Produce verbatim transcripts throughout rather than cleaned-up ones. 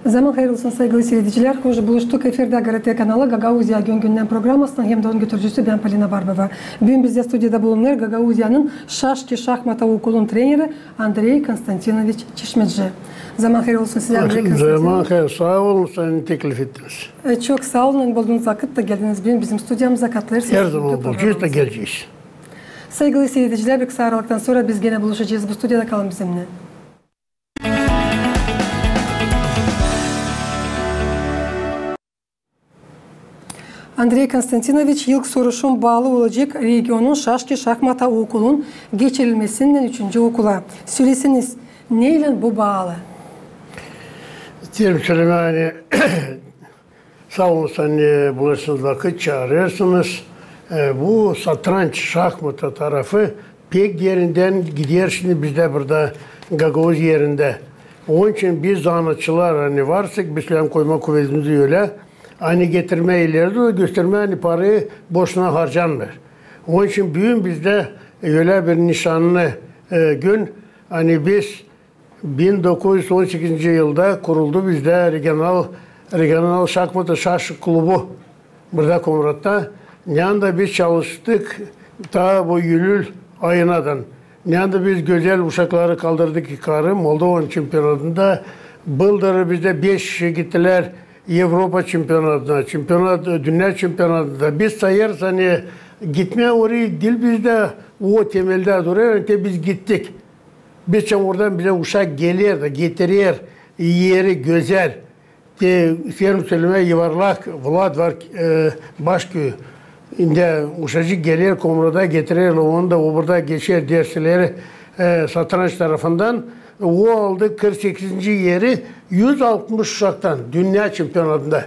Zaman hayır olsun, saygılı siiredicilär. Hoş buluştuk. Efirdä GRT kanalı, Gagauziya gün-gündän programasının hem dä onun götürücüsü bän, Polina Barbova. Büün bizdä studiyada bulunêr Gagauziyanın şaşki-şahmata okulun treneri Andrey Konstantinoviç Çişmeci. Zaman hayır olsun sizä, Andrey Konstantinoviç. Zaman hayır, saa olun, sän teklif ettiniz. E, çok saa olun, bulduunuz vakıt da geldiniz büün bizim studiyamıza, katılêrsınız. Her zaman buluşacez da gelecez. Saygılı siiredicilär, bir kısa aralıktan sora biz genä buluşacez bu studiyada, kalın bizimnän. Andrey Konstantinoviç, ilk soruşum baalı olacek regionun şaşki-şahmata okulun geçirilmesinnän üçüncü okula. Söleseniz, neylän bu baalı? İsteerim sölemää, ani saa olun, ani buluşêrız, vakıt çaarêrsınız. E, bu satranç, şahmata tarafı pek derindän gider şindi bizdä burada, Gagauziya erindä. Onun için biz zanaatçılar, ani varsak, biz lääzım koymaa kuvedimizi ölä, ani getirmää ileri dooru, göstermää, ani para boşuna harcanmêêr. Onun için büün bizdä ölä bir nişannı, e, gün, ani biz bin dokuz üz on sekizinci yılda kuruldu bizdä regional, regional şahmata şaş klubu burada, Komratta. Neredä biz çalıştık taa bu iyül ayınadan. Neredä biz gözäl uşakları kaldırdık yukarı Moldovanın çempionatında. Bıldır bizdä beş kişi gittilär Evropa çempionatına, çempionat, dünnä çempionatına. Biz sayêrız, ani gitmää orayı diil bizdä o temeldä durêr, ani te biz gittik. Biz çaam oradan bizä uşak geler dä getirer eri gözäl. Te, isteerim sölemää, Yuvarlak, Vlad var, e, Başköy. Şindi uşacık geler Komrata, getirerlär onu da, o burada geçer dersleri, e, satranç tarafından. O aldı kırk sekizinci eri, üz altmış uşaktan dünnä çempionatında.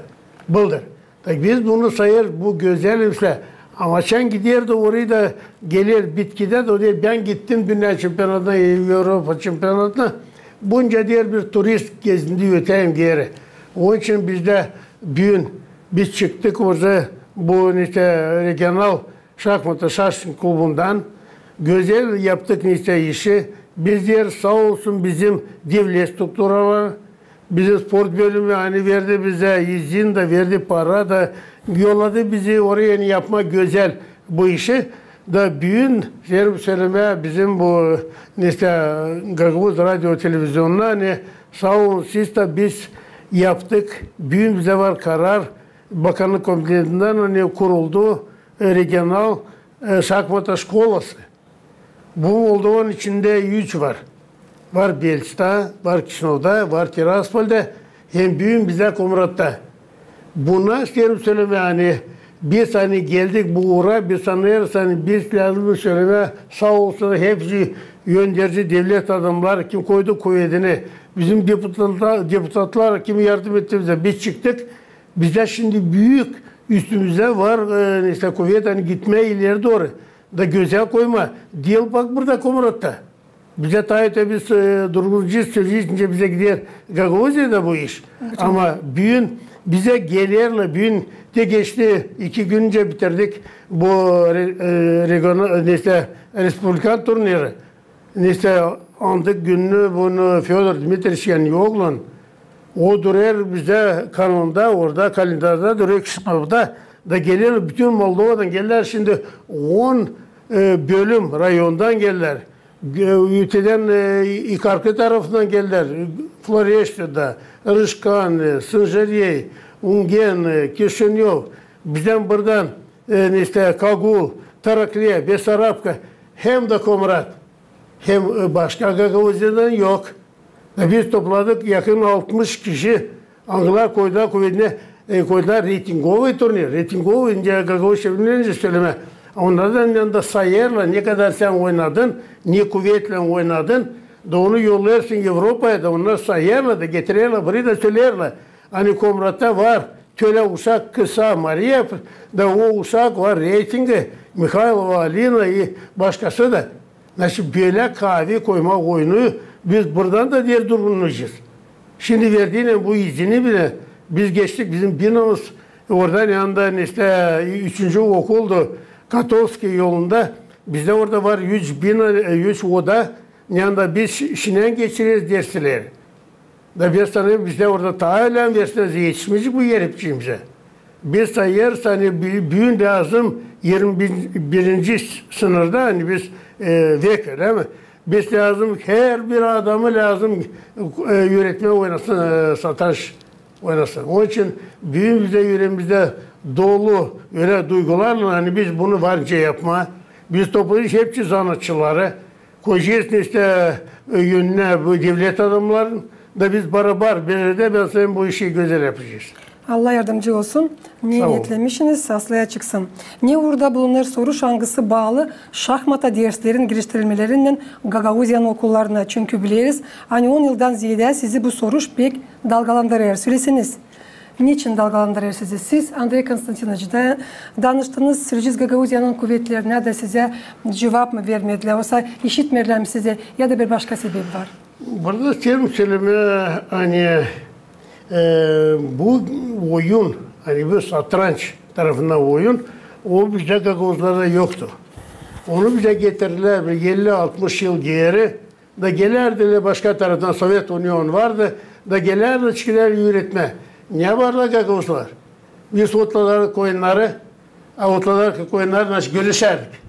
Bıldır. Tak biz bunu sayêrız, bu gözäl işlär. Ama çaam gider dä orayı da geler bitkidä dä, o deer, bän gittim dünnä çempionatına, Evropa çempionatına. Bunca deer bir turist gezinti öteyim geeri. Onun için bizdä büün biz çıktık orada bu, neysä, regional şahmata şaş klubundan. Gözäl yaptık, neysä, işi. Bizlär, saa olsun bizim devlet strukturaları, bizim sport bölümü, ani verdi bizä izin dä, verdi para da, yolladı bizi oraya, ani yapmaa gözäl bu işi. Da büün, isteerim sölemää, bizim bu, neysä, Gagauz radio televizionuna, ani saa olun siz dä, biz yaptık. Büün bizä var karar Bakannık komitetindän, ani kuruldu, e, regional, e, şahmata şkolası. Bu Moldovanın içindä üç var. Var Belçikada, var Kişinövda, var Tiraspolda, hem büün bizä Komratta. Buna isteerim sölemää, ani biz, ani geldik bu uura, biz sanêrız, ani biz lääzım sölemää, saa olsun hepsi önderici devlet adamnar, kim koydu kuvedini, bizim deputatlar, deputatlar, kim yardım etti bizä, biz çıktık. Bizdä şindi büük üstümüzdä var, e, neysä, kuvet, ani gitmää ileri dooru. Da gözä koymaa. Diil bak burada Komratta. Bizä taa öte biz, e, durgunca süreci içindä bizä gider Gagauziyada bu iş. Ama büün bizä gelerlär, büün te geçti, iki gün öncä bitirdik bu re-, e, regiona-, neysä, respublikan turniri. Neysä, andık gününü bunu Födor Dmitriç Yanıoglan, o durêr bizä kanalında, orada kalendarda durêr, Kişinövda, da geler bütün Moldovadan geler, şindi on, e, bölüm rayondan geler. Gö-, ötedän, e, İkarkı tarafından geler, Floreştada, Rışkan, e, Sınjırey, Ungen, e, Kişinöv, bizdän buradan, e, neysä, Kagul, Tarakliya, Besarabka, hem dä Komrat. Hem, e, başka Gagauziyadan yok. E, biz topladık yakın altmış kişi, angılar koydular kuvedinä, e, koydular reytingovıy turnir. Reytingovıy, nicä gagauz çevirmenincä sölemää. Onnardan da sayêrlar, ne kadar sän oynadın, ne kuvetlän oynadın. Da onu yollêêrsın Evropaya da, onnar sayêrlar da, getirerlär, burayı da söleerlär. Ani Komratta var tölä uşak, kısa Mariya, da o uşak var reytingi, Mihaylova Alina i başkası da. Значит, bölä kaavi koymaa oyunu biz buradan da deer durgunlayacez. Şindi verdiynän bu izini bilä biz geçtik, bizim binamız oradan yanında, neysä, üçüncü okuldu, Kotovskiy yolunda. Bizdä orada var üç bina, e, üç oda, yanında biz şi-, şindän geçireriz dersleri. Da biz sanêrız, bizdä orada taa ölän versiyada etişmeyecek bu eripçiimiz. Biz sayêrız, ani bü-, büün lääzım irmi birinci sınırda, ani biz, e, vek, ölä mi? Biz lääzım, herbir adamı lääzım, e, üüretmää oynasın, e, satranç oynasın. Onun için büün bizdä üreemizdä dolu ölä duygularlan, ani biz bunu var nicä yapmaa. Biz toplayacez hepsi zanaatçıları, koyacez, işte, e, önünä bu devlet adamnarın, da biz barabar bir erdä, bän sanêrım, bu işi gözäl yapacez. Allah yardımcı olsun. Ne neetlemişsiniz, aslıya çıksın. Ne uurda bulunêr soruş, angısı baalı şahmata derslerin geliştirilmelerinnän Gagauziyanın okullarına? Çünkü bileriz, ani on yıldan ziyaadä sizi bu soruş pek dalgalandırêr. Söläseniz, neçin dalgalandırêr sizi? Siz Andrey Konstantinoviçä danıştınız, söleyecez Gagauziya'nın kuvetlerinä da sizä cuvap mı vermedilär, osa işitmeerlär mi sizi, ya da bir başka sebebi var? Burada isteerim sölemää, ani, e, bu oyun, ani bu satranç tarafından oyun, o bizdä gagauzlarda yoktu. Onu bizä getirdilär bir elli-altmış yıl geeri, da gelärdilär başka taraftan, Sovet Union vardı, da gelärdilär, çıkêrlar üüretmää. Ne varlar gagauzlar? Biz otladık oyunnarı, a otladık oyunnarı, naşey, gölüşärdik.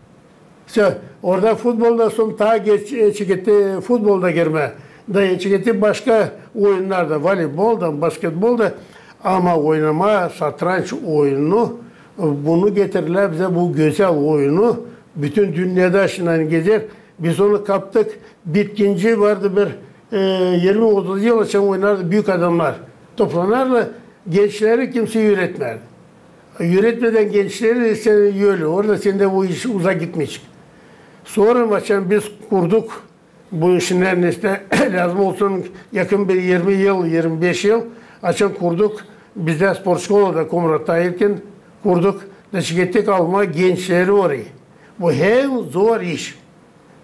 Всё, orada futbolda sora taa geç, e, çıktı futbolda girmää. Da çıktı başka oyunnarda, voleybolda, basketbolda. Ama oynamaa satranç oyununu, e, bunu getirdilär bizä, bu gözäl oyunu. Bütün dünnedä şindi gezer. Biz onu kaptık. Bitkinci vardı bir, e, irmi-otuz yıl, açan oynardı büük adamnar. Toplanardı, gençleri kimsey üüretmärdi. Üüretmedän gençleri, sän ölü. Orada sendä bu iş uzak gitmeyecek. Sora, açan biz kurduk bu işin, neredäysä lääzım olsun yakın bir irmi yıl, irmi beş yıl, açan kurduk, bizdä sportşkola da Komrat Tahirkin kurduk, da çıkettik almaa gençleri orayı. Bu hem zor iş.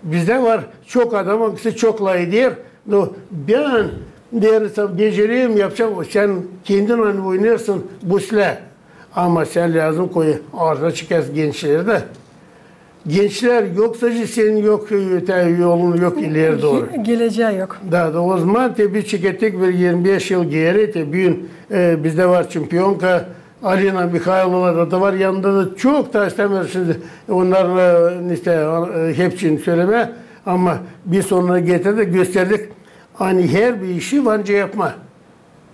Bizdä var çok adam, angısı çok lafeder, no bän, deer, becereyim, yapacam. Sän kendin, ani oynêêrsın, bu islää. Ama sän lääzım koy, arada çıkasın gençleri dä. Gençlär yoksa, senin yok, e, te yolun yok ileri dooru. Gelecää yok. Da, da o zaman te biz çıkettik bir irmi beş yıl geeri, te büün, e, bizdä var çempionka, Alina Mihaylova da, da var, yanında da çok, da istämeerim şindi onnarın, e, işte, e, hepsini sölemää, ama biz onnarı getirdik, gösterdik. Ani herbir işi var nicä yapmaa.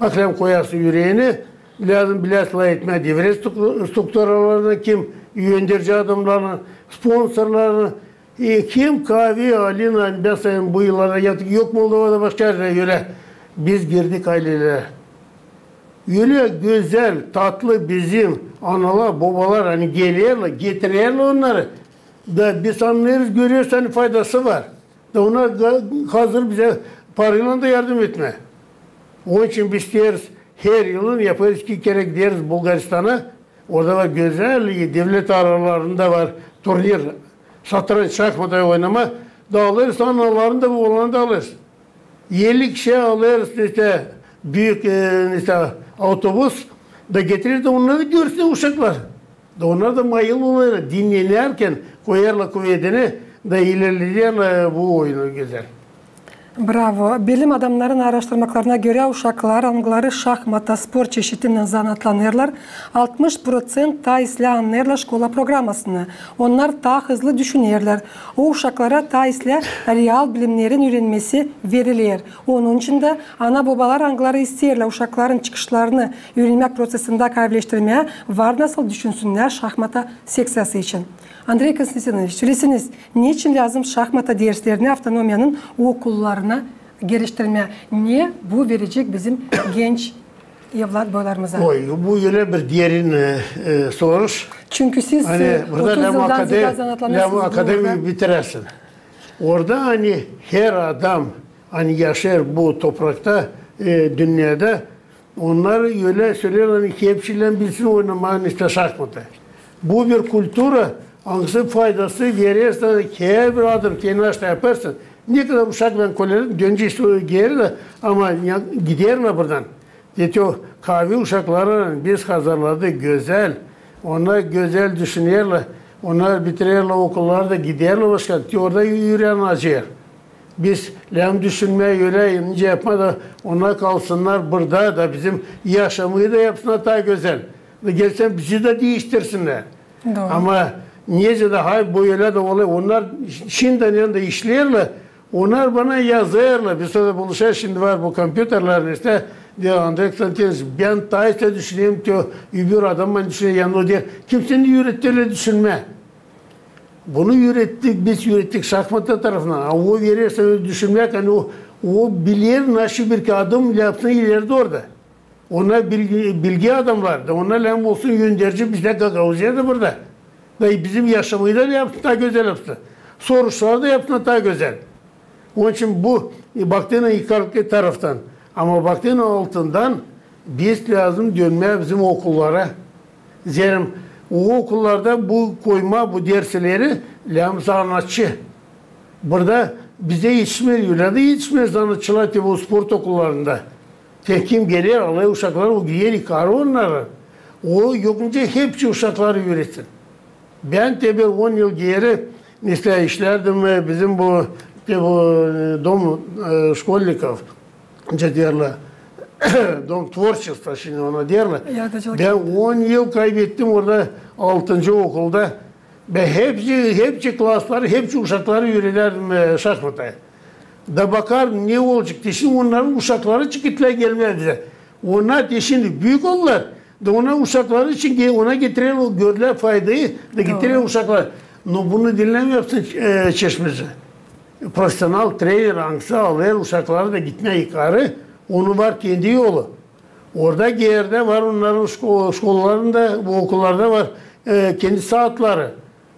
Bak, lääzım koyasın üreeni, lääzım biläsin lafetmää devlet stru-, strukturalarına, kim önderci adamnarına, sponsorlarına, e, kim kaavi, Alina, ani bän sayêrım, bu yıllarda yaptık, yok Moldovada, başka erdä ölä. Biz girdik aylelärä. Ölä gözäl, tatlı bizim analar, bobalar, ani gelerlär, getirerlär onnarı. Da biz annêêrız, görüyoruz, ani faydası var. Da onnar ga-, hazır bizä paraylan da yardım etmää. Onun için biz isteeriz, her yılın yapêrız, iki kerä gideriz Bulgaristana. Orada var gözäl, e, devlet aralarında var turnir, satranç, şahmata oynamaa. Da alêrız analarını da, bobalarını da alêrız. Elli kişi alêrız, işte, büük, e, işte, autobus da getireriz, da onnarı da görsün uşaklar. Da onnar da mayıl olêrlar, dinlenärkän koyêrlar kuvedini, da ilerlederlär bu oyunu gözäl. Bravo. Bilim adamnarın aaraştırmaklarına görä, uşaklar, angıları şahmata sport çeşitinnän zanaatlanêrlar, altmış proţent taa islää annêêrlar şkola programasını. Onnar taa hızlı düşünerlär. O uşaklara taa islää real bilimnerin üürenmesi veriler. Onun için dä ana-bobalar, angıları isteerlär uşakların çıkışlarını üürenmäk proţesindä kaavileştirmää, var nasıl düşünsünnär şahmata sekţiyası için. Andrey Konstantinoviç, söleseniz, neçin lääzım şahmata derslerini avtonomiyanın okullarına geliştirmää? Ne bu verecek bizim genç evlat boylarımıza? Oy, bu ölä bir derin, e, e, soruş. Çünkü siz, ani, e, burada otuz yıldan ziyadä zanaatlanêrsınız bu uurda. Akademiyi bitirersin. Orada, ani, her adam, ani yaşêêr bu toprakta, e, dünnedä, onnar ölä söleerlär, ani hepsi bilsin oynamaa, işte, şahmatı. Bu bir kultura, angısı faydası verer sana, herbir adım, kendi aşta yapêrsın. Ne kadar uşak bän koyêrım, dönecez geeri dä, ama ya, giderim dä buradan. Deyecäm, o kaavi uşakları biz hazırladık gözäl. Onnar gözäl düşünerlär, onnar bitirerlär okulları da giderlär başka, te orada üürenecek. Biz lääzım düşünmää ölä, nicä yapmaa da onnar kalsınnar burada da bizim yaşamayı da yapsınnar taa gözäl. Da gelsin bizi dä diiştirsinnär. Dooru. Ama nicä dä hep bu ölä dä olêr. Onnar şindän dä işleerlär, onnar bana yazêrlar. Biz orada buluşêrız, şindi var bu kompyuterlär, neysä, deer Andrey Konstantinoviç, bän taa iyä düşünerim, te öbür adam bana düşüner, yani o deer, kim seni üüretti ölä düşünmää? Bunu üürettik, biz üürettik şahmata tarafından. A o verer sänä düşünmää, ani o, o biler, nasıl bir adım yapsın ileri dooru da. Onnar bilgi, bilgi adamnar da, onnar lääzım olsun önderci bizdä Gagauziyada burada. Da bizim yaşamayı da yapsın taa gözäl yapsın. Soruşları da yapsın taa gözäl. Onun için bu, e, baktıınnan yukarıkı taraftan. Ama baktıınnan altından biz lääzım dönmää bizim okullara. Zerä o okullarda bu koymaa bu dersleri lääzım zanaatçı. Burada bizä etişmeer, ölä dä etişmeer zanaatçılar te bu sport okullarında. Te kim geler, alêr uşakları, o gider yukarı onnarı. O yok nicä hepsi uşakları üüretsin. Bän te bir on yıl geeri, neysä, işlärdim, e, bizim bu, te bu, e, dom, e, şkolnikov, nicä deerlär, dom tvorçestva şindi ona deerlär. Yaradıcılık. Bän on yıl kaybettim orada altıncı okulda. Bän hepsi, hepsi klasları, hepsi uşakları üüredärdim, e, şahmata. Da bakardım, ne olacek. Te şindi onnarın uşakları çıkıtlar gelmää bizä. Onnar te şindi büük oldular. Da ona uşakları için ge-, ona getirerlär, gördülär faydayı, da getirerlär uşakları. No bunu dinnämeersin, e, çeşmesi. Profesional trener, angısı alêr uşakları da gitmää yukarı, onu var kendi yolu. Orada geerdä var onnarın şko-, şkollarında, bu okullarda var, e, kendi saatları.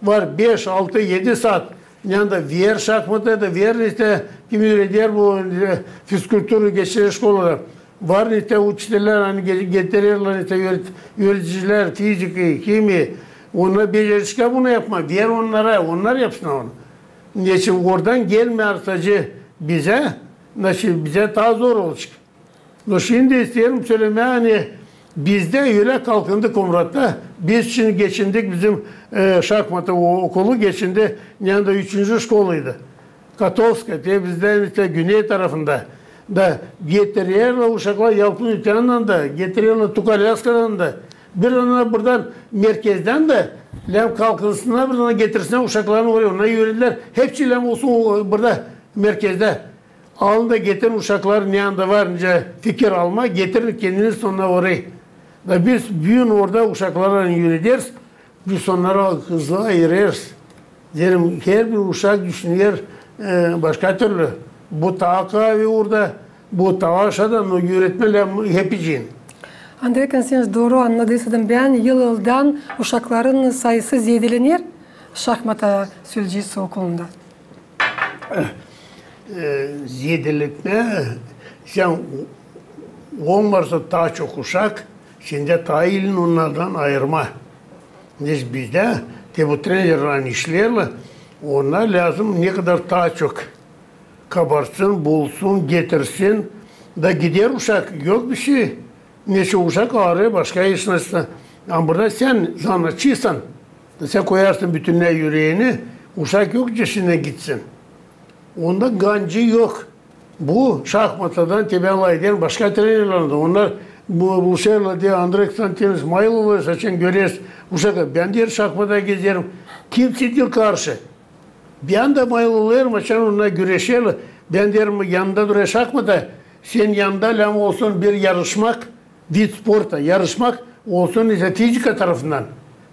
Var beş, altı, edi saat. Yani da ver şahmata da ver neysä, kim üüreder bu, e, fizkultura geçirer şkolada. Var neysä uçitellär, ani ge-, getirerlär neysä üüret-, üüredicilär, fiziki, himii. Onnar becerişkää bunu yapmaa. Ver onnara, onnar yapsınnar onu. Neçin oradan gelmää artacı bizä, neçin bizä taa zor olacek. No şindi isteerim sölemää, ani bizdä ölä kalkındı Komratta. Biz şindi geçindik, bizim, e, şahmata o-, okulu geçindi, neredä üçüncü şkolaydı. Kotovska, te bizdä, te güney tarafında. Da getirerlär uşakları Yalpın Ütändan da, getirerlär Tukolâskadan da. Bir onnarı buradan merkezdän dä, lääzım kalkınsınnar, buradan getirsinnär uşaklarını oraya. Onnar üüredilär. Hepsi lääzım olsun o, burada merkezdä. Alın da getirin uşakları, ne anda var nicä fikir almaa, getirin kendiniz onnarı oraya. Da biz büün orada uşakları üürederiz, biz onnarı hızlı ayırêrız. Deerim, herbir uşak düşüner, e, başka türlü. Bu taa kaavi orada, bu taa aşaada, no üüretmää lääzım hepsicii. Andrey Konstantinoviç, dooru annadıysadan bän, yıl-yıldan uşakların sayısı zeedelener şahmata Sülcüsoy okulunda. E, zeedeletmää, sän olmarsa taa çok uşak, sendä taa iilin onnardan ayırmaa. Biz, bizdä te bu trenerlär işleerlär, onnar lääzım ne kadar taa çok kabartsın, bulsun, getirsin, da gider uşak, yok bişey. Neçin uşak aarêêr başka iş, neçin. Ama burada sän zanaatçıysan, sän koyarsın bütünnä üreeni, uşak yok işindä gitsin. Onda gancı yok. Bu şahmatadan te bän lafederim başka trenerlerdän. Onnar bu, buluşêrlar, deer, Andrey Konstantinoviç, mayıl olêrız, açan göreriz uşakları. Bän, deer, şahmata gezerim. Kimsey diil karşı. Bän dä mayıl olêrım, açan onnar güreşerlär. Bän deerim, yanında durêr şahmata, sän yanında lääzım olsun bir yarışmak, vid sporta, yarışmak olsun, neysä, fizika tarafından.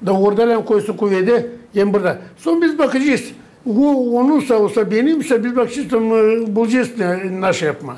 Da orada lääzım koysun kuvedä, hem burada. Sora biz bakacez. O, onunsa, olsa benimsä, biz bakacez, tam, e, bulacez, ne, nasıl yapmaa.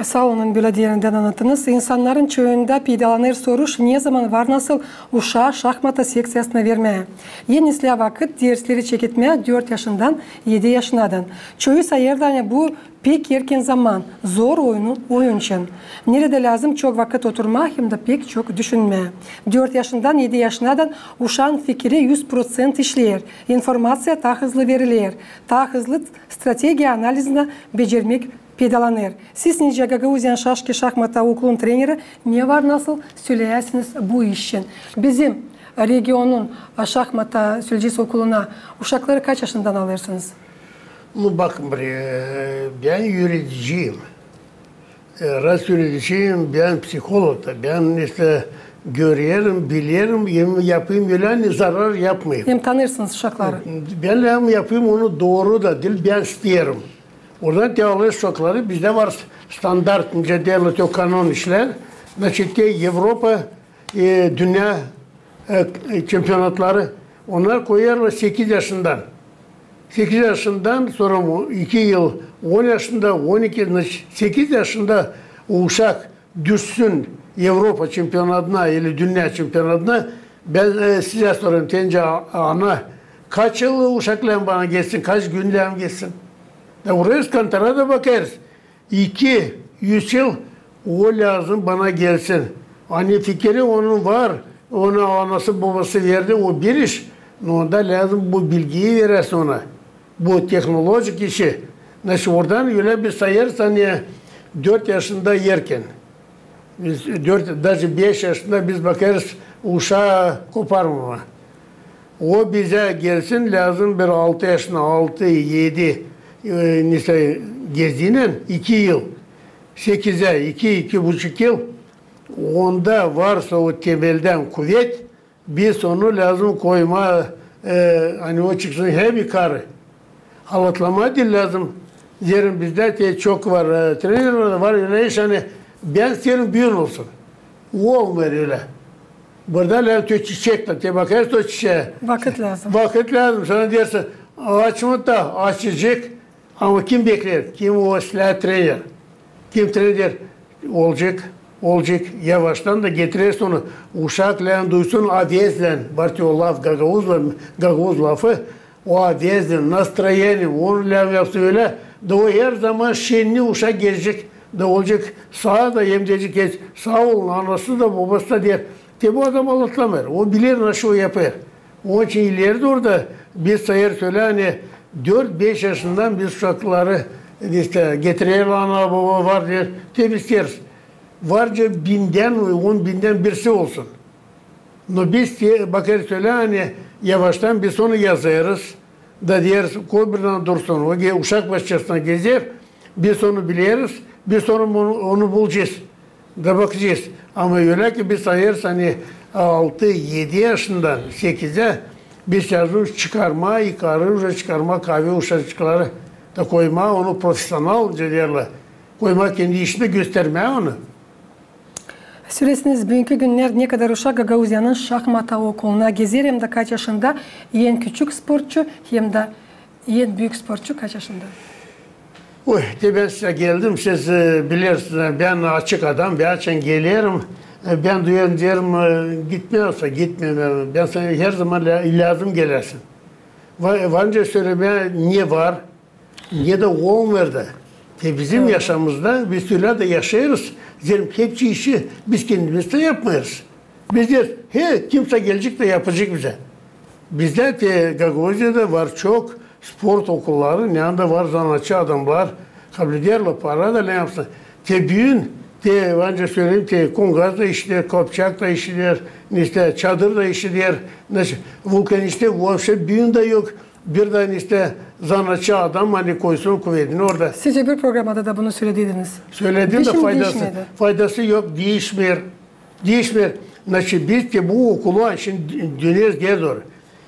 Saa olun, bölä derindän annattınız. İnsannarın çoyunda peydalanêr soruş, nezaman var nasıl uşaa şahmata sekţiyasına vermää. En islää vakıt dersleri çeketmää dört yaşından edi yaşınadan. Çoyu sayêrlar, ani bu pek erken zaman, zor oyun, oyun için. Neredä lääzım çok vakıt oturmaa hem dä pek çok düşünmää. Dört yaşından edi yaşınadan uşaan fikiri üz proţent işleer, informaţiya taa hızlı veriler, taa hızlı strategiya analizinä becermäk peydalanêr. Siz nicä Gagauziyanın Şaşki şahmata okulun treneri, ne var nasıl söleyäsiniz bu iş için? Bizim regionun, a, şahmata Sülcüsoy okuluna uşakları kaç yaşından alêrsınız? Ну, bakın buraya, e, ben öğreticiyim. E, раз öğreticiyim, ben psiholog da, ben işte görerim, bilerim, hem yapayım ölä, ani zarar yapmayım. Hem tanıyêrsınız uşakları. Ben hem yapayım onu dooru da diil, ben isteerim. Oradan te alêrsın uşakları, bizdä var standart, nicä deerlär, te kanon işlär. Значит, te Evropa, e, dünnä, e, çempionatları, onnar koyêrlar sekiz yaşından. Sekiz yaşından, sora bu iki yıl, on yaşında, on iki, значит, sekiz yaşında o uşak düşsün Evropa çempionadına ili dünnä çempionadına. Ben, e, sizä sorayım, te nicä ana, kaç yıl uşak lääzım bana gelsin, kaç gün lääzım gelsin? Da vurêrız kontora da bakêrız. İki, üç yıl o lääzım bana gelsin. Ani fikiri onun var, ona anası-bobası verdi, o bir iş, no onda lääzım bu bilgiyi verersin ona. Bu tehnologik işi. Значит, oradan ölä biz sayêrız, ani dört yaşında erken. Biz dört, даже beş yaşında biz bakêrız uşaa koparmamaa. O bizä gelsin, lääzım bir altı yaşına, altı, edi, e, nesä, gezinän iki yıl, sekizä, iki, iki buçuk yıl, onda varsa o temeldän kuvet, biz onu lääzım koymaa, e, ani o çıksın hem yukarı. Alatlamaa diil lääzım. Deerim, bizdä te çok var, e, trenerlär var, ölä iş, ani ben isteerim büün olsun. Olmêêr ölä. Burada lääzım te çiçek da, te bakêrsın o çiçeä. Vakıt lääzım. Vakıt lääzım. Sora deersin, açmêêr da, açacek. Ama kim bekleer? Kim o islää trener? Kim trener? Olacek, olacek. Yavaştan da getirersin onu. Uşak lääzım duysun, avezlän. Var te o laf gagauzla, gagauz lafı. O avezlän, настроение, onu lääzım yapsın ölä. Da o herzaman şenni uşak gelecek. Da olacek saa da hem deyecek, saa olun, anası da, bobası da deer. Te bu adam alatlamêêr. O biler, naşı o yapêr. Onun için ileri dooru da biz sayêrız ölä, ani dört-beş yaşından biz uşakları, işte, getireriz, ana-boba var deer, te biz isteeriz. Varınca bindän, on bindän birisi olsun. No biz te bakêrız ölä, ani yavaştan biz onu yazêrız. Da deeriz, koy buradan dursun. O ge-, uşak başçasına gezer, biz onu bileriz, biz onu, onu bulacez. Da bakacez. Ama ölä ki biz sayêrız, ani altı, edi yaşından sekizä biz lääzım çıkarmaa, yukarı uje çıkarmaa, kavi uşakları da koymaa onu profesionalca deerlär. Koymaa kendi işindä, göstermää onu. Söleesiniz, büünkü günnär ne kadar uşak Gagauziyanın şahmata okuluna gezer, hem dä kaç yaşında en küçük sportçu, hem dä en büük sportçu kaç yaşında? Oy, te bän sizä geldim, siz, e, bilersiniz, bän açık adam, bän açan gelerim, e, bän duyêrım, deerim, e, gitmeersin, gitmeerim. Bän sana herzaman lä-, lääzım gelersin. Va-, var nicä sölemää, ne var, ne dä olmêêr da. Te bizim yaşamamızda biz ölä dä yaşêêrız. Deerim, hepsi işi biz kendimiz dä yapmêêrız. Biz deeriz, he, kimsä gelecek dä yapacek bizä. Bizdä te Gagauziyada var çok sport okulları, neredä var zanaatçı adamnar, kablederlär para da, ne yapsın. Te büün, te, var nicä söleyim, te kongaz da işleder, kopçak da işleder, işte, çadır da işleder, значит, vulkanistler, вообще büün dä yok. Bir dä, işte, zanaatçı adam, ani koysun kuvedini orada. Siz öbür programada da bunu sölediniz. Söledim dä, faydası, faydası yok, diişmeer. Diişmeer. Значит, biz te bu okulu, şindi döneriz geri dooru.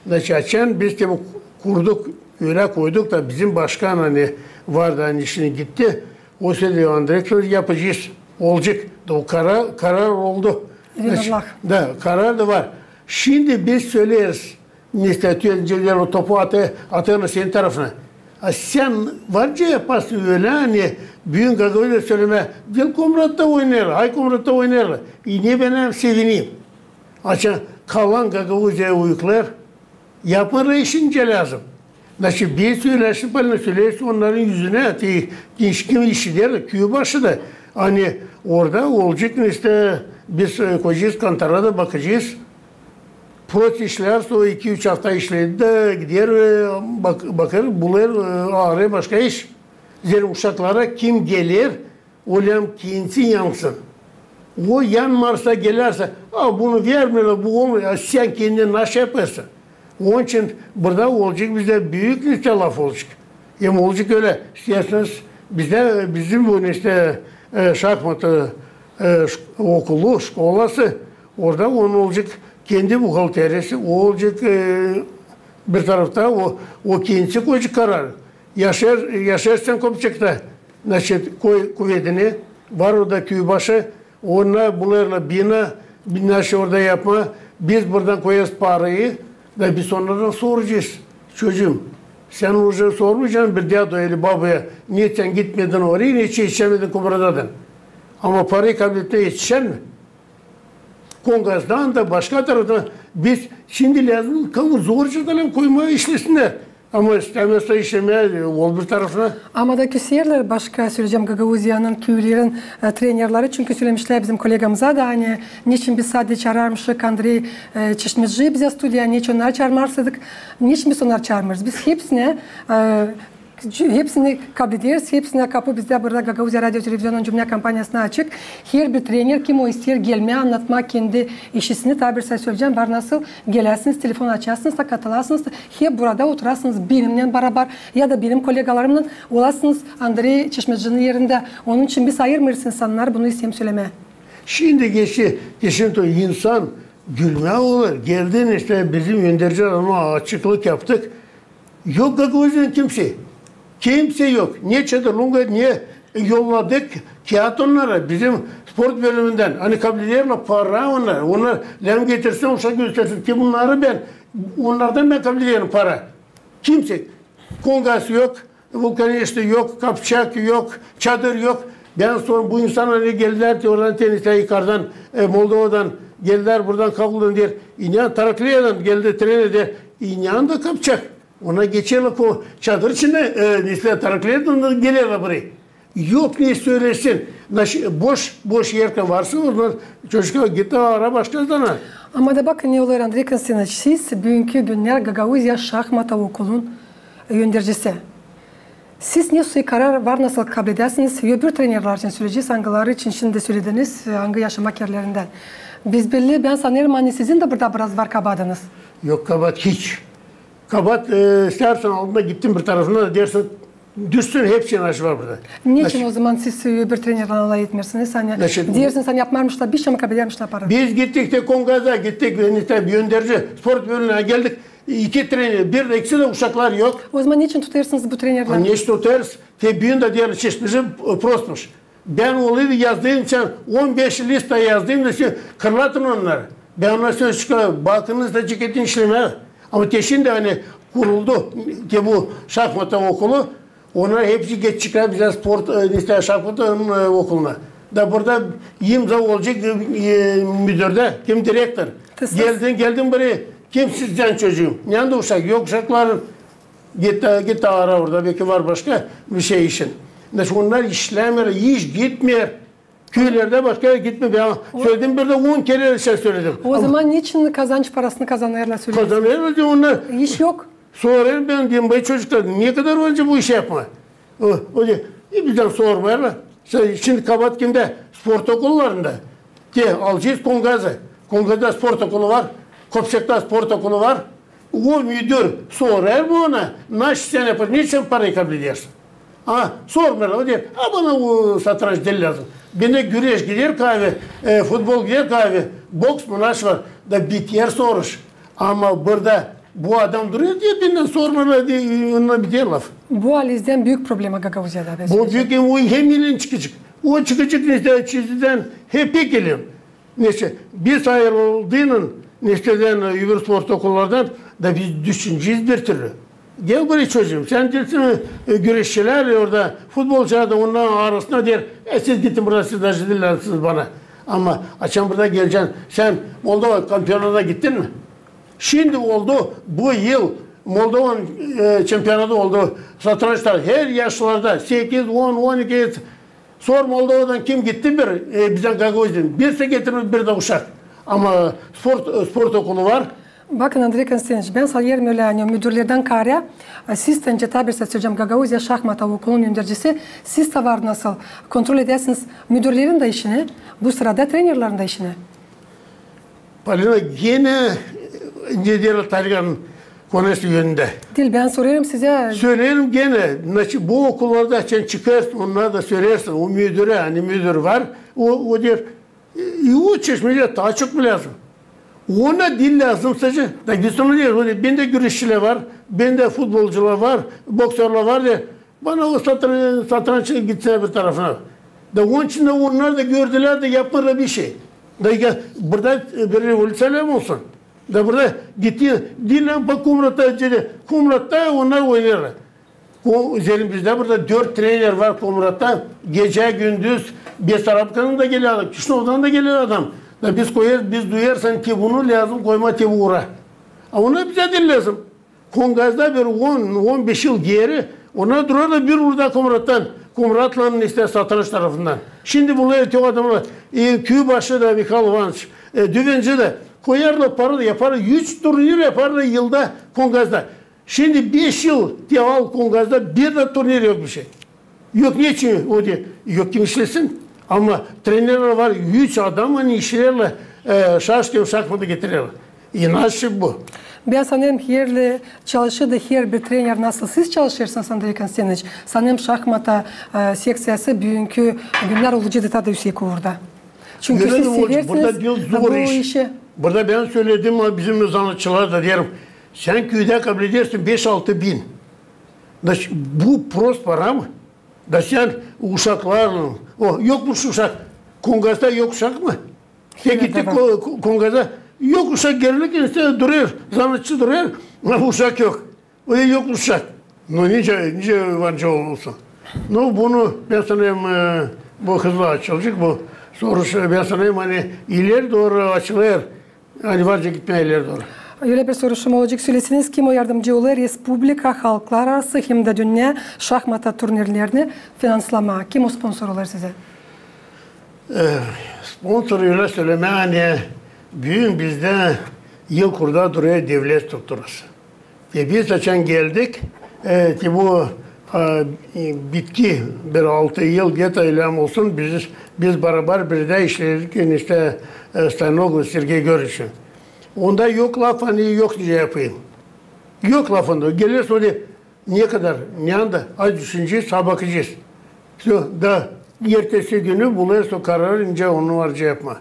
Значит, açan biz te bu kurduk, ölä koyduk da bizim başkan, ani vardı, ani şindi gitti. O söledi, Andrey Petroviç, yapacez. Olacek. Da o karar, karar oldu. Значит, da, karar da var. Şindi biz söleeriz. Nesä, te nicä o topu atêr, atêr senin tarafına. A sän var nicä yaparsın ölä, ani büün Gagauziyada sölemää, Velkomratda oynêêrlar, Haykomratda oynêêrlar. I ne bän sevineyim. Açan kalan Gagauziyayı uyuklar, yapmêêrlar işi nicä lääzım. Значит, biz söleyärsän, bana söleyärsän onnarın üzünä, te, kim işleder, küübaşı da. Ani orada olacek, işte, biz, e, koyacez kontora da, bakacez. Prost işlär, sora iki-üç afta işledi dä gider, e, bak-, bakêr, bulêr, e, aarêêr başka iş. Zerä uşaklara kim geler, o lääzım kendisi yansın. O yanmêêrsa, gelärsä, a, bunu vermeerlär, bu olmêêr, a sän kendin naşey yapêrsın. Onun için burada olacek bizdä büük nesä laf olacek. Hem olacek ölä, isteersiniz, bizdä, bizim bu, neştä, e, şahmatı, e, ş-, okulu, şkolası, orada onun olacek kendi buhalteriyası, o olacek, e, bir tarafta, o, o kendisi koyacek karar. Yaşar, yaşar sän Kopçakta, значит, koy kuvedini, var orada küübaşı, onnar bulêrlar bina, bina şey orada yapma. Biz buradan koyêrız parayı, da biz onnardan soracez. Çocuum, sän уже sormayacan bir dädu ili babaya, neçin sän gitmedin oraya, neçin etişämedin Kumradadan. Ama parayı kabletmää etişer mi? Kongazdan da, başka taraftan biz şindi lääzım, ka-, zorca da lääzım koymaa işlesinnär. Ama istämezsä işlemää, e, ol bir tarafına. Ama da küserlär başka, söleyecäm, Gagauziyanın küülerin, e, trenerleri, çünkü sölemişlär bizim kolegamıza da, ani neçin biz sade çaararmışık Andrey, e, Çeşmeci bizä studiyaya, neçin onnarı çaarmarsaydık, neçin biz onnarı çaarmêêrız. Biz hepsinä, e, hepsini kablederiz, hepsinä kapu bizdä burada Gagauziya radio televizionunun cümlä kompaniyasına açık. Herbir trener, kim o isteer gelmää, annatmaa kendi işini, taa bir şey söleyecäm, var nasıl geläsiniz, telefon açasınız da, katılasınız da, hep burada oturasınız benimnän barabar ya da benim kolegalarımnan, olasınız Andrey Çeşmecinin erindä. Onun için biz ayırmêêrız insannarı, bunu isteerim sölemää. Şindi geçti, geçti o insan gülmää olur. Geldin işte bizim önderci adama açıklık yaptık. Yok Gagauziyadan kimsey. Kimsey yok. Ne Çadır Lunga, ne yolladık kiyat onnara bizim sport bölümündän. Ani kablederlär para onnar. Onnar lääzım getirsin, uşak göstersin. Kim bunnarı bän, onnardan bän kablederim para. Kimsey. Kongaz yok, Vulkaneşta yok, Kopçak yok, Çadır yok. Bän sordum, bu insannar ne geldilär, te oradan tenistän yukardan, e, Moldovadan geldilär, buradan Kakuldan deer. İnän Tarakliyadan geldi trener deer. İnän da Kopçak. Ona geçerlär o Çadır içindä, e, neçin Tarakliyadan da gelerlär burayı. Yok ne sölesin. Naş-, boş, boş erkän varsa, onnar çocuklar git ara başka zana. Ama da bakın ne olêr, Andrey Konstantinoviç, siz büünkü günnär Gagauziya şahmata okulun öndercisi. Siz ne soy karar var nasıl kabledäsiniz, öbür trenerlär için söleyecez, angıları için şindi sölediniz, angı yaşamak erlerindän. Biz belli, bän sanêrım, ani sizin dä burada biraz var kabaadınız. Yok kabaat hiç. Kabaat, e, istärsän aldın da gittin bir tarafına da deersin, düşsün, hepsinin aşı var burada. Neçin o zaman siz, e, öbür trenerlärlän alay etmeersiniz? Ani deersiniz, ani yapmarmışlar, biz ama kabledermişlär para. Biz gittik te Kongaza, gittik, e, neştä, önderci sport bölümünä geldik. İki trener, bir dä ikisi dä uşaklar yok. O zaman neçin tutêrsınız bu trenerleri? A neçin tutêrız? Te büün dä deerlär, Çeşmeci, e, prosmuş. Bän olaydı yazdıydım, sän on beş lista yazdıydım da, siz kırlatın onnarı. Bän onnara söz çıkar, bakınız da çeketin işlemää. Ama te şindi, ani kuruldu te bu şahmata okulu, onnar hepsi geçecekler bizä sport, e, neştä, şahmata, e, okuluna. Da burada imza olacek, e, müdürdä, kim direktor. Geldin, geldin buraya, kim sizin çocuum? Neredä uşak? Yok uşakların. Git, git ara orada, beki var başka bir şey işin. Neştä, onnar işlämeer, iş gitmeer. Küülerdä başka gitmeer. Bän söledim, bir dä on kerä şey söledim. O zaman neçin kazanç parasını kazanêrlar, söleyin? Kazanêrlar da onnar. İş yok. Sorêrım bän, deerim, bu çocuklar ne kadar olacek bu işi yapmaa? O, o deer, e, bizdän sormêêrlar. Şindi kabaat kimdä? Sport okullarında. Te alacez Kongazı. Kongazda sport okulu var. Kopçakta sport okulu var. O müdür sorêr mı ona, naşey sän yapêrsın, neçin parayı kabledersin? A, sormêêr, o deer, a bana o satranç diil lääzım. Bendä güreş gider kaavi, e, futbol gider kaavi, boks mu, naşey var, da biter soruş. Ama burada bu adam durêr deer, bendän sormêêr deer, ondan biter laf. Bu halizdän büük problema Gagauziyada. Bu büük, hem o hem ilin çıkacek. O çıkacek neştä çizgidän hep ilin. Neştä, biz ayırıldıynan, neştä, öbür sport okullardan da biz düşünecez bir türlü. Gel buraya çocuum, sän deersin, e, güreşçilär orada, futbolcular da onnar arasına deer, e, siz gidin buradan, siz naşey diil lääzımsınız bana. Ama açan burada gelecän, sän Moldova çempionatına gittin mi? Şindi oldu, bu yıl Moldovanın, e, çempionatı oldu, satrançta, her yaşlarda, sekiz, on, on iki, sor Moldovadan kim gitti bir, e, bizdän Gagauziyadan. Birisi getirmedi bir dä uşak. Ama sport, e, sport okulu var. Bakın, Andrey Konstantinoviç, bän sanêrım ölä, ani müdürlerdän kaarä, e, siz, taa bir şey söleyecäm, Gagauziya şahmata okulun öndercisi, siz dä var nasıl kontrol edärsiniz müdürlerin dä işini, bu sırada trenerlerin dä işini. Polina, genä, e, ne deerlär, Taligan, Konuştu yönündä. Diil, bän sorêrım sizä. Söleerim genä, bu okullarda açan çıkêrsın, onnara da söleersin, o müdürä, ani müdür var, o, o deer, e, o çeşmedä taa çok bilärsin. Ona diil lääzım sade. Da biz ona deeriz, o deer, bendä güreşçilär var, bendä futbolcular var, boksörlär var, deer. Bana o satran-, satranç gitsin bir tarafına. Da onun için dä onnar da gördülär dä yapmêêrlar bişey. Da ya, burada bir revolüţiya olsun. Da burada gitti, diil lääzım Komratta, Komratta onnar oynêêrlar. Ko-, üzerimdä burada dört trener var Komratta. Gecä, gündüz, Besarabkandan da geler adam, Kişinövdan da geler adam. Da biz koyêrız, biz duyêrız, ani te bunu lääzım koymaa te bu uura. A ona bizä diil lääzım. Kongazda bir on, on beş yıl geeri, onnar durêrlar bir uurda Komrattan, Komratlan, işte, satranç tarafından. Şindi bunnar te o adamnar, e, Küübaşı da, Mihail İvanıç, e, Düvenci dä koyêrlar para da yaparlar, üç turnir yaparlar yılda Kongazda. Şindi beş yıl te al Kongazda bir dä turnir yok bişey. Yok, neçin? O deer, yok kim işlesin. Ama trenerlär var, üç adam, ani işleerlär, e, şaşka, şahmata getirerlär. İnaş bu. Bän sanêrım, herli çalışêr da herbir trener, nasıl siz çalışêrsınız, Andrey Konstantinoviç, sanêrım şahmata, e, sekţiyası büünkü günnär olacek taa da üüsek uurda. Çünkü siz seversiniz bu işi. Burada bän söledim, ama bizim zanaatçılara da deerim, sän küüdä kabledersin beş-altı bin. Da ş-, bu prost para mı? Da sän uşaklarlan, o, yokmuş uşak. Kongazda yok uşak mı? Te gittik Ko-, Ko-, Kongaza, yok uşak, geerlik, işte, durêr, zanaatçı durêr, ama uşak yok. O da yok uşak. No, nicä, nicä var nicä olsun. No, bunu bän sanêrım, e, bu hızlı açılacek, bu soruş, e, bän sanêrım, ani ileri dooru açılêr. Ani var nicä gitmää ileri dooru. Ölä bir soruşum olacek. Söleseniz, kim o yardımcı olêr respublika, halklararası hem dä dünnä şahmata turnirlerini finanslamaa? Kim o sponsor olêr sizä? E, sponsor, ölä sölemää, ani büün bizdä ilk uurda durêr devlet strukturası. Ve biz açan geldik, e, te bu, e, bitki bir altı yıl, где-то ölä olsun, biz, biz barabar birdä işledik, işte, e, Stoyanoglu Sergey Georgiçin. Onda yok laf, ani yok nicä yapayım. Yok laf onda. Geler sora, ne kadar, ne anda, az düşünecez, sabah bakacez. Всё, da ertesi günü bulêrız o kararı, nicä onu var nicä yapmaa.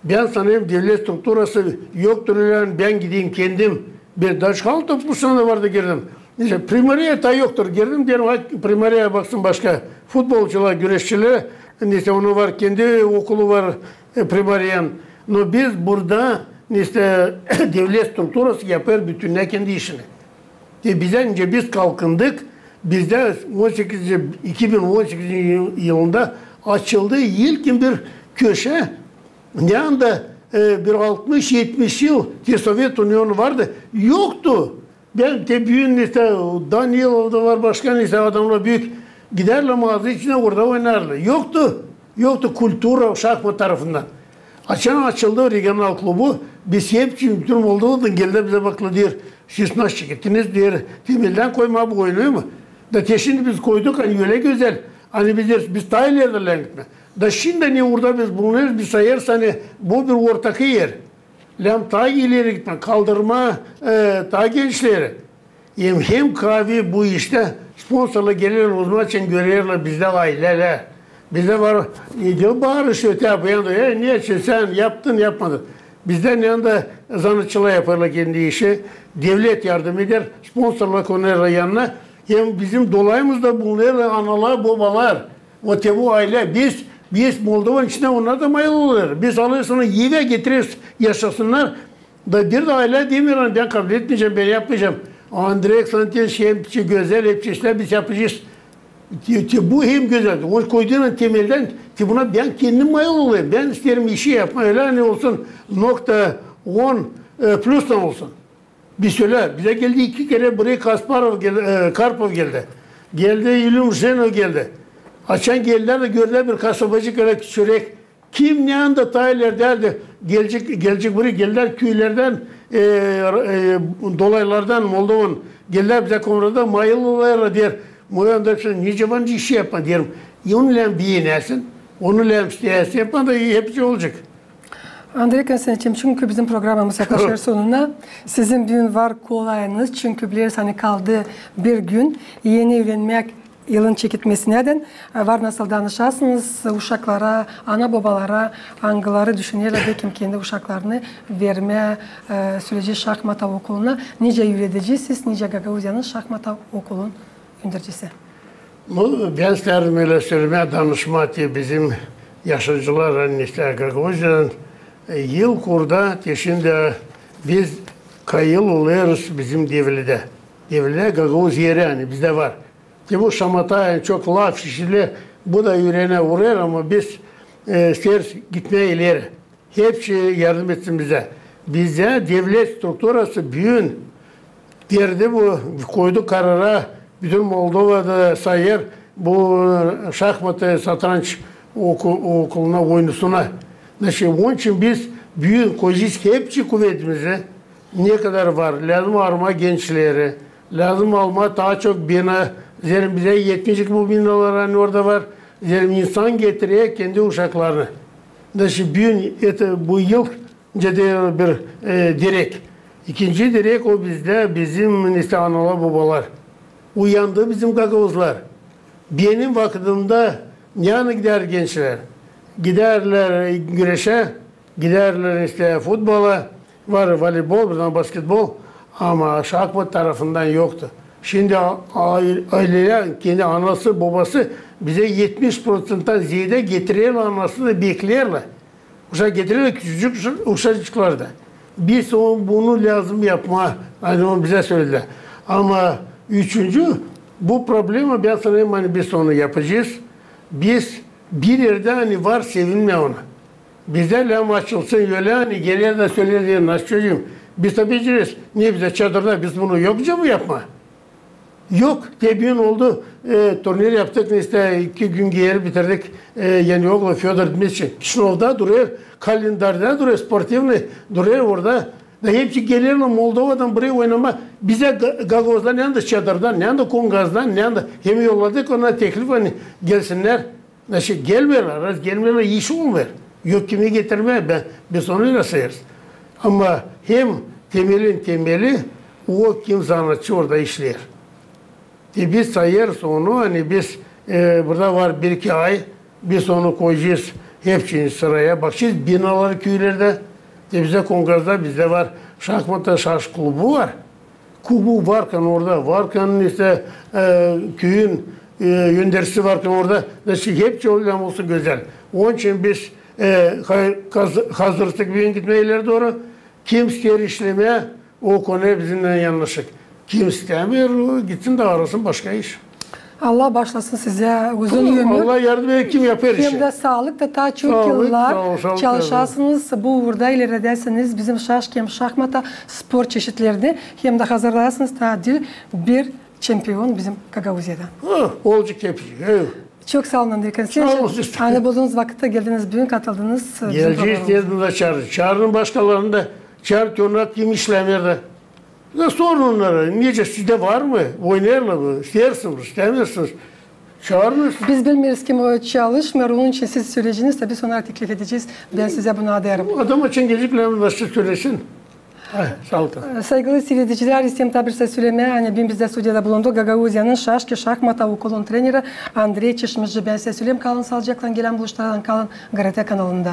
Bän sanêrım, devlet strukturası yoktur, ölä bän gideyim kendim. Bir daş hal topluşuna da vardı, girdim. İştä, primariya taa yoktur. Girdim, deerim, ay, primariya baksın başka futbolculara, güreşçilere. Neysä, onu var, kendi okulu var, e, primariyanın. No biz burada, neysä, devlet strukturası yapêr bütünnä kendi işini. E, bizä nicä biz kalkındık, bizdä on sekizinci, iki bin on sekizinci yıl-, yılında açıldı ilkin bir köşä, ne anda, e, bir altmış-etmiş yıl te Sovet Unionu vardı, yoktu. Bän te büün, neysä, Danilov da var, başka, neysä, adamnar büük giderlär mağaza içinä, orada oynarlar. Yoktu. Yoktu kultura şahmat tarafından. Açan açıldı regional klubu, biz hepsi bütün Moldovadan geldilär bizä baktılar, deer, siz nasıl çekettiniz, deer, temeldän koymaa bu oyunu mu? Da te şindi biz koyduk, ani ölä gözäl, ani biz deeriz, biz taa ileri dä lääzım gitmää. Da şindi ne uurda biz bulunêrız, biz sayêrız, ani bu bir ortakı er. Lääzım taa ileri gitmää, kaldırmaa, e, taa genişleri. Hem, hem KAVİ bu iştä sponsorlar gelerlär, o zaman için görerlär bizdä aylelär. Bizdä var, e, diil, barış ötää bu yanda, e, neçin sän yaptın, yapmadın. Bizdä ne anda zanaatçılar yapêrlar kendi işi, devlet yardım eder, sponsorlar konêrlar yanına. Hem bizim dolayımızda bulunêrlar analar, bobalar. O te bu aylä, biz, biz Moldovanın içindä onnar da mayıl olêr. Biz alêrız onu evä getireriz, yaşasınnar. Da bir dä aylä demeer, ani bän kabletmeyecäm, bän yapmayacam. Andrey Konstantinoviç, hepsi gözäl, hepsi işlär biz yapacez. Te, te bu hem gözäl. Onu koydular temeldän, te buna bän kendim mayıl olêrım. Bän isteerim işi yapmaa, ölä ani olsun nokta on, e, plustan olsun. Biz ölä, bizä geldi iki kerä burayı Kasparov gel-, e, Karpov geldi. Geldi İlüm Jenov geldi. Açan geldilär dä gördülär bir kasabacık, ölä küçücük. Kim ne anda taa ileridä, gelecek, gelecek burayı, geldilär küülerdän, e, e, dolaylardan, Moldovanın, geldilär bizä Komrata, mayıl olêrlar, deer. Moyanda nicä var nicä işi yapmaa, deerim. E, onu lääzım beenersin, onu lääzım isteersin yapmaa da hepsi olacek. Andrey Konstantinoviç, çünkü bizim programamız yaklaşêr sonuna, sizin büün var kolayınız, çünkü bilersiniz, ani kaldı bir gün eni üürenmäk yılın çeketmesinä dä, e, var nasıl danışasınız uşaklara, ana-bobalara, angıları düşünerlär, bekim, kendi uşaklarını vermää, e, söleyecez şahmata okuluna. Nicä üüredecez siz, nicä Gagauziyanın şahmata okulun öndercisi? Nu, bän isteerim ölä sölemää, danışmaa te bizim yaşayıcılara, ani işte Gagauziyadan, e, yıl kurda, te şindi biz kayıl olêrız bizim devledä. Devledä Gagauz Eri, ani bizdä var. Te bu şahmata, ani çok laf şişilä, bu da üürenä, uurêêr, ama biz, e, isteeriz gitmää ileri. Hepsi yardım etsin bizä. Bizä devlet strukturası büün verdi bu, koydu karara, bütün Moldovada sayêr bu, e, şahmatı satranç oku-, okuluna, oyunusuna. Значит, onun için biz büün koyacez hepsi kuvetimizi, ne kadar var. Lääzım arımaa gençleri, lääzım almaa taa çok bina. Zerä bizä etmeyecek bu binalar, ani orada var. Zerä insan getirer kendi uşaklarını. Значит, büün, это, bu yıl nicä bir, e, direk. İkinci direk o bizdä, bizim işte analar, bobalar. Uyandı bizim gagauzlar. Benim vakıdımda ne yanı gider gençlär? Giderlär, e, güreşä, giderlär işte futbola, var voleybol, bir dä basketbol, ama şahmat tarafından yoktu. Şindi a-, a-, aylelär, kendi anası, bobası bizä etmiş proţenttän zeedä getirerlär, anası da bekleerlär. Uşak getirerlär, küçücük uşa-, uşacıklar da. Biz o-, bunu lääzım yapmaa, ani onu bizä söledilär. Ama üçüncü, bu problema, bän sanêrım, ani biz onu yapacez. Biz bir erdä, ani var, sevinmää ona. Bizdä lääzım açılsın ölä, ani geler dä söleer, nasıl çözüm. Biz taa becereriz. Ne bizä çadırda, biz bunu yok mu yapmaa? Yok, te büün oldu, e, turnir yaptık, işte iki gün geeri bitirdik, e, Yanıoglu Födor Dmitriç. Kişinövda durêr, kalendarda durêr, sportivnıy durêr orada. Da hepsi gelerlär Moldovadan buraya oynamaa. Bizä ga-, gagauzlar ne anda çadırdan, ne anda Kongazdan, ne anda hem yolladık ona teklif, ani gelsinnär. Значит, gelmeerlär, раз gelmeerlär, iş olmêêr. Yok kimi getirmää, bän, biz onu nasıl sayêrız. Ama hem temelin temeli o, kim zanaatçı orada işleer. E, biz sayêrız onu, ani biz, e, burada var bir-iki ay, biz onu koyacez hepsini sıraya, bakacez binaları küülerdä. E, bizä Kongazda, bizdä var şahmata, şaş klubu var. Klubu varkan orada, varkan işte, e, küüyün, e, öndercisi varkan orada, значит, hepsi olêr, olsun gözäl. Onun için biz, e, ha-, haz-, hazırız büün gitmää ileri dooru. Kim isteer işlemää, o konuda bizimnän yanaşêr. Kim istämeer, o gitsin da arasın başka iş. Allah baaşlasın sizä uzun ömür. Allah yardım eder, kim yapêr işi. Hem dä saalık da taa çok yıllar çalışasınız bu uurda, ileredäsiniz bizim şaş hem şahmata sport çeşitlerini hem dä hazırlayasınız taa diil bir çempion bizim Gagauziyada. Ha, olacek hepsi. Çok saa olun, Andrey Konstantinoviç. Sağ olun siz. Ani bulduunuz vakıtta geldiniz büün, katıldınız bizim programamıza. Gelecez, ne zaman çaarın. Çaarın başkalarını da, çaarın, onnar kim işlämeer dä. Da sorun onnara, nicä, sizdä var mı? Oynêêrlar mı? İsteersiniz, istämeersiniz. Çaarınız. Biz bilmeeriz, kim o çalışmêêr, onun için siz söleyeceniz, da biz onnara teklif edecez. Bän sizä bunu adêêrım. Adam için gelecek, lääzım da siz sölesin. Ay, saa olun. Saygılı siiredicilär, isteerim taa bir sä sölemää, ani büün bizdä studiyada bulundu Gagauziyanın şaş ki şahmata okulun treneri Andrey Çeşmici. Bän sizä söleerim, kalın saalıcaklan, gelän buluşmadan kalın GRT kanalında.